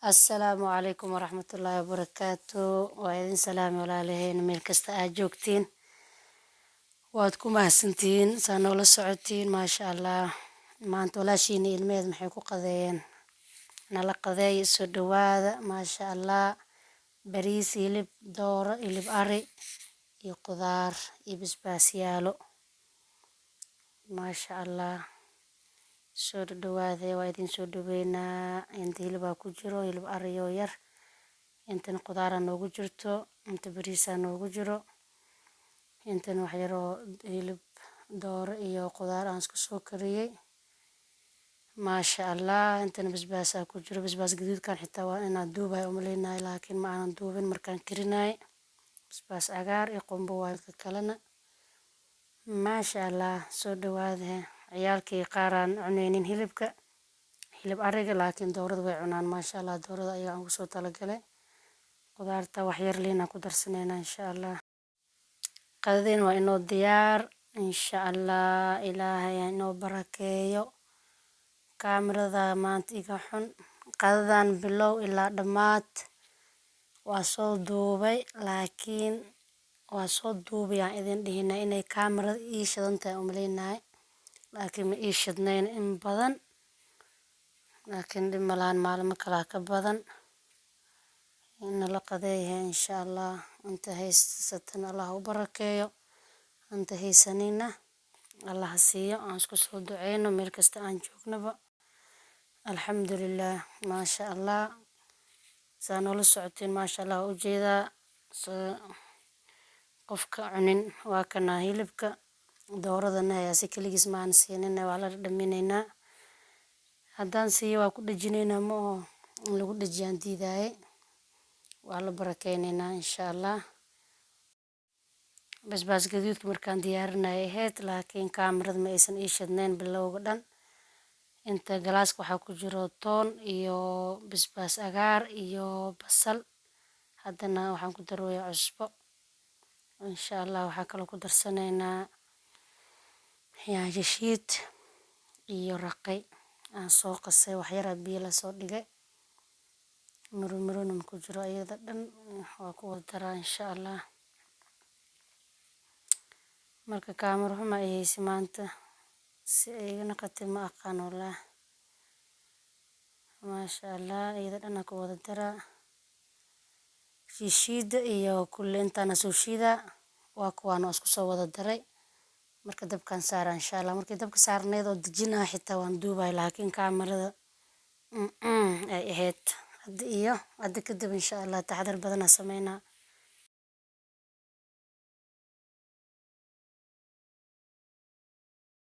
Assalaamu calaykum waraxmatullaahi wabarakaatu. Waa idin salaami walaalaheen meel kasta aad joogtiin. Waad ku mahadsantihiin saa noola socotiin, maasha Allah. Maanta walaashiina ilmeheed maxay ku qadeeyeen? Nala qadeeya, soo dhawaada, maasha Allah. Bariis, hilib dooro, hilib ari iyo qudaar iyo basbaas yaalo. Maasha Allah. Soo dhawaada, waa idin soo dhaweynaa. Inta hilibaa ku jiro, hilib ariyo yar. Intana qudaaraa noogu jirto, inta bariisaa noogu jiro. Intana wax yaroo hilib dooro iyo qudaar aan isku soo kariyey. Maasha Allah, intana basbaasaa ku jiro. Basbaas gaduudkan xitaa waa inaan duubayo umaleynayo, laakiin ma aanan duubin markaan karinayo. Basbaas cagaar iyo qumbo waa ka kalena. Maasha Allah, soo dhawaada. Ciyaalkii qaar aan cuneynin hilibka, hilib ariga, laakiin doorada way cunaan. Maasha Allah, doorada ayaa ugu soo talagalay. Qudaarta wax yar liin aan ku darsaneynaa, insha Allah. Qadadeen waa inoo diyaar, insha Allah. Ilaahay ha inoo barakeeyo. Kaamirada maanta iga xun. Qadadan bilow ilaa dhammaad waa soo duubay, laakiin waa soo duubay aan idin dhihina inay kaamirada ii shidan tahay umaleynahay, laakiin ma ii shidnayn in badan. Laakiin dhib malahan, maalmo kalaa ka badan. Nala qadeeyahay, insha Allah. Inta haysatana Allah u barakeeyo, inta haysanina Allah ha siiyo. Aan isku soo duceyno meel kasta aan joognaba. Alxamdulilah, maasha Allah. Saa noola socotiin, maasha Allah, waa ujeedaa. Qofka cunin waa kana hilibka dooradana ayaa si keligiis ma aan siinin, waa la dhadhaminaynaa. Haddaan siiyo waa ku dhejinaynaa, ma aho in lagu dhejiyaan diidaaye. Waa la barakeynaynaa, insha Allah. Basbaas gaduudka markaan diyaarinaya ahayd, laakiin kaamirada ma aysan ii shidnayn bilowga dhan. Inta galaaska waxaa ku jiro toon iyo basbaas cagaar iyo basal. Haddana waxaan ku darooyaa cusbo, insha Allah. Waxaa kaloo ku darsanaynaa yaanyo shiid iyo raqay aan soo qasay. Wax yaraa biyo lasoo dhigay, miro mirona ku jiro, iyada dhan waa ku wada daraa, insha Allah. Marka kaamiro xuma ay haysa maanta, si ay iga naqatay ma aqaan wallah. Maasha Allah, iyada dhan aan ku wada daraa, shiishiida iyo kulle intaana soo shiidaa. Waa kuwaan, waa isku soo wada daray. Marka dabkaan saaraa, insha Allah. Markii dabka saarneyd oo dejinaa xitaa waan duubay, laakiin kaamirada ay ahayd. Hadda iyo hadda kadib, insha Allah, taxadar badanaa sameynaa.